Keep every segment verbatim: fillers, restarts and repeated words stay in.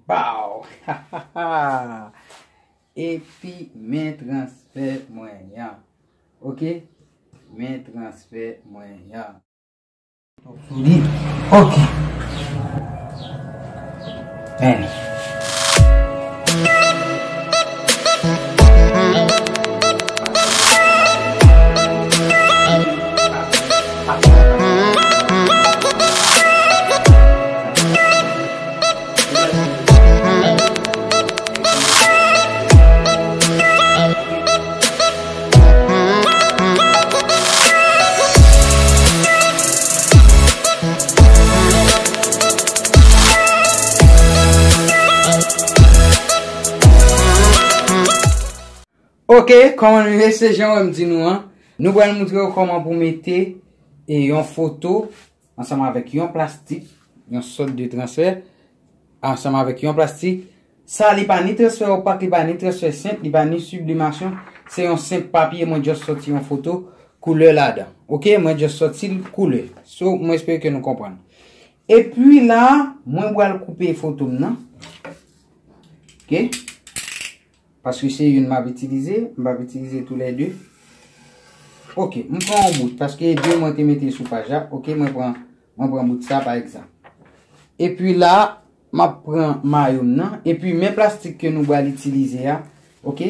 Pow! Epi men transfè mwen an. Ok? Men transfè mwen an. Ok. Men. Ok, kòman nou ye? Se jan w wè m di nou an. Nou pral moutre w kòman pou mete e yon foto ansanm avèk yon plastik, yon sòt de transfè, ansanm avèk yon plastik. Sa li pa ni transfè opak, li pa ni transfè senp, li pa ni siblimasyon. Se yon senp papye, mwen just sòti yon foto koulè ladan. Ok, mwen just sòti l koulè. So, mwen espere ke nou konprann. Epi la, mwen pral koupe foto m nan. Ok? Paske se youn m ap itilize, m p ap itilize toulède. Ok, m pran yon bout, paske de mwen te mete sou paj la. Ok, mwen pran, mwen pran bout sa pa egzanp. Epi la, m ap pran mayo m nan, epi men plastik ke nou pral itilize a, ok?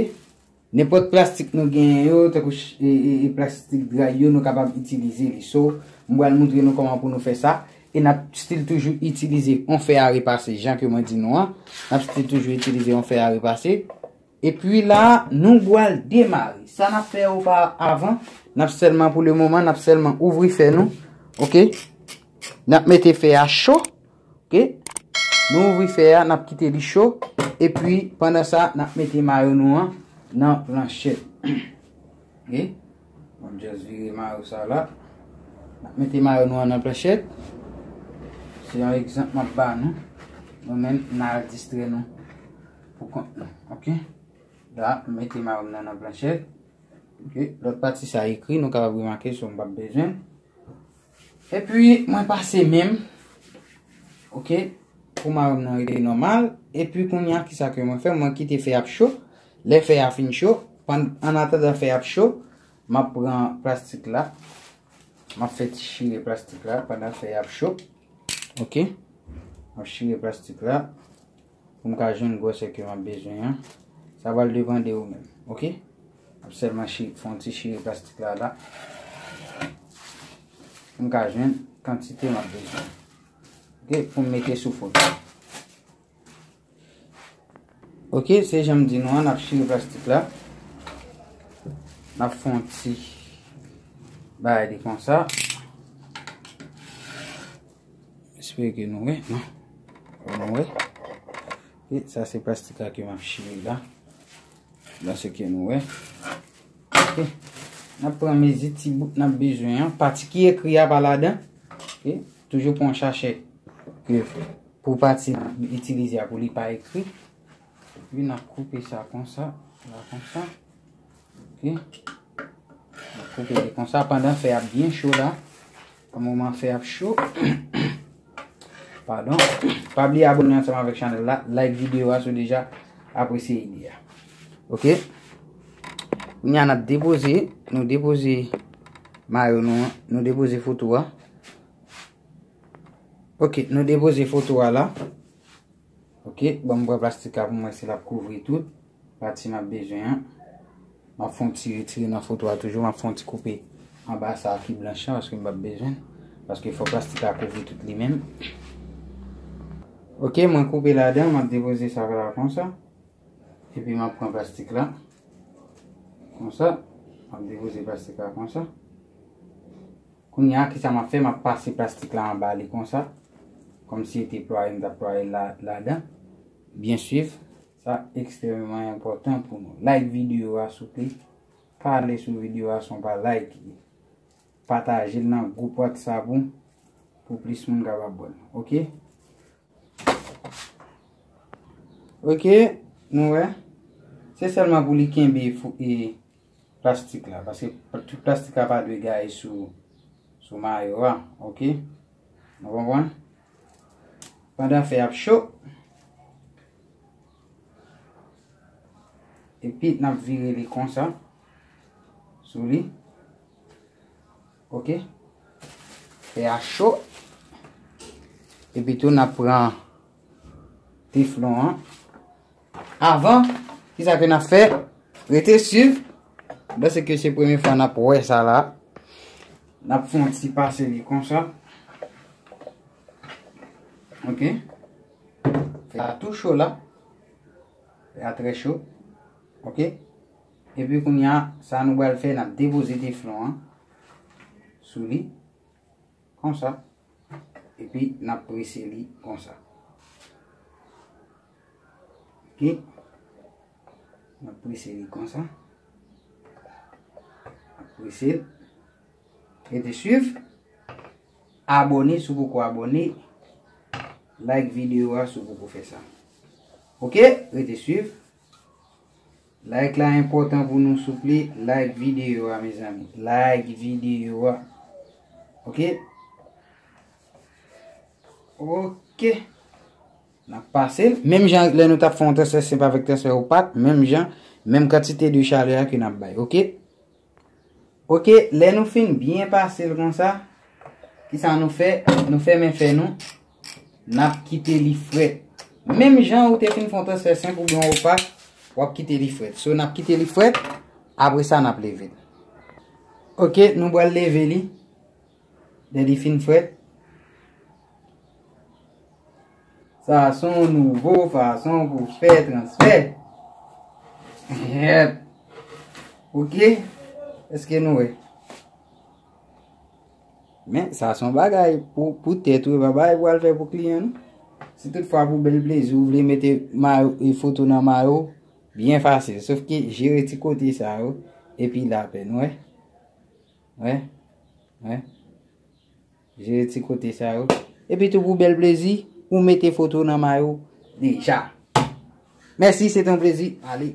Nenpòt plastik nou genyen yo, tankou ch- e, e, e plastik dray yo, nou kapab itilize li. So, m pral moutre nou kòman pou nou fè sa. E n ap still toujou itilize yon fè a repase, jan ke mwen di nou an. N ap still toujou itilize yon fè a repase. Epi la, nou pral demare. Sa n ap fè oparavan, n ap sèlman pou le moman, n ap sèlman ouvri fè nou. Ok? N ap mete fè a cho. Ok? Nou ouvri fè a, n ap kite li cho. Epi, pandan sa, n ap mete mayo nou an nan planchèt. Ok? Bon, just vire mayo sa la. N ap mete mayo nou an nan planchèt. Se yon egzanp m ap ba nou. Nou menm, n al distrè nou pou kont nou. Ok? La, m mete mayo m nan nan planchèt. Ok? Lòt pati sa ekri, nou kapab remake, so m p ap bezwen. Epi, mwen pase men m. Ok? Pou mayo m nan rete nòmal. Epi, kounye a, kisa ke mwen fè? Mwen kite fè a ap cho. Lè fè a fin cho, pann- annatandan fè a ap cho, m ap pran plastik la. M ap fè ti chire plastik la pandan fè a ap cho. Ok? M ap chire plastik la. Pou m ka jwenn gwosè ke m ap bezwen an. Sa pral depann de ou menm. Ok? M ap sèlman chi- fè yon ti chire plastik la la. Pou m ka jwenn kantite m ap bezwen. Ok? Pou m mete sou foto. Ok, se jan m di nou an, n ap chire plastik la. N ap fè yon ti bagay li konsa. Espere ke nou wè, non? Nou wè? E sa se plastik la ke m ap chire la. Panse ke nou wè. Ok. N ap pran mezi ti bout n ap bezwen an. Pati ki ekri a pa ladan. Ok. Toujou pran yon chachè ke pou pati n ap itilize a pou li pa ekri. Epi n ap koupe sa konsa. La konsa. Ok. N ap koupe li konsa pandan fè a ap byen cho la. Nan moman fè a ap cho. Padon. Pa bliye abòne ansanm avèk chanèl la, like videyo a si w deja apresye ide a. Ok? Kounye a n ap depoze, nou depoze mayo nou an, nou depoze foto a. Ok, nou depoze foto a la. Ok, ban m pran plastik la pou m wè si l ap kouvri tout pati m ap bezwen an. M ap fè yon ti retire nan foto a toujou. M ap fè yon ti koupe anba sa a ki blanch lan, paske m p ap bezwen l. Paske fò plastik la kouvri tout li menm. Ok, mwen koupe ladan, m ap depoze sa la konsa. Epi m ap pran plastik la. Konsa. M ap depoze plastik la konsa. Kounye a, kisa m ap fè? M ap pase plastik la anba li konsa. Kòmsi se te plwaye, m t ap plwaye la, ladan. Byen swiv. Sa ekstrèmeman enpòtan pou nou. Like videyo a, souple. Pale sou videyo a san w pa like li. Pataje l nan gwoup WhatsApp ou pou plis moun kapab wè l. Ok? Ok, nou wè. Se sèlman pou li kenbe fou- e plastik la. Paske tout plastik la pa dwe gaye sou, sou mayo a. Ok? Nou konprann? Pandan fè a ap cho, Epi n ap vire li konsa sou li. Ok. Fè a cho. Epi tou n ap pran teflon an. Avan, kisa ke n ap fè? Rete swiv. Paske se premye fwa n ap wè sa la. N ap fè yon ti pase li konsa. Ok. Fè a tou cho la. Fè a trè cho. Ok. Epi kounye a, sa nou pral fè, n ap depoze teflon an sou li. Konsa. Epi n ap prese li konsa. Ok. N ap prese li konsa. N ap prese l. Rete swiv. Abòne si w poko abòne. Like videyo a si w poko fè sa. Ok, rete swiv. Like la enpòtan pou nou, souple. Like videyo a, mezanmi. Like videyo a. Ok? Ok. N ap pase l. Menm jan lè nou t ap fè yon transfè senp avèk transfè opak, menm jan, menm kantite de chalè a ke n ap bay. Ok? Ok, lè nou fin byen pase l konsa, kisa nou fè? Nou fèmen fè nou, n ap kite li frèt. Menm jan ou te fin fè yon transfè senp oubyen yon opak, w ap kite li frèt. So, n ap kite li frèt, apre sa, n ap leve l. Ok, nou pral leve li. Lè li fin frèt, sa se yon nouvo fason pou fè transfè. Yep. Ok? Èske nou wè? Men, sa se yon bagay pou, pou tèt ou, e pa bagay pou al fè pou kliyan, non. Si toutfwa pou bèl plezi, ou vle mete mayo, e foto nan mayo, byen fasil. Sof ke jere ti kote sa yo, epi lapèn, wè. Wè. Wè. Jere ti kote sa yo. Epi tou pou bèl plezi, ou mete foto nan mayo deja. Mèsi, se te yon plezi. Ale.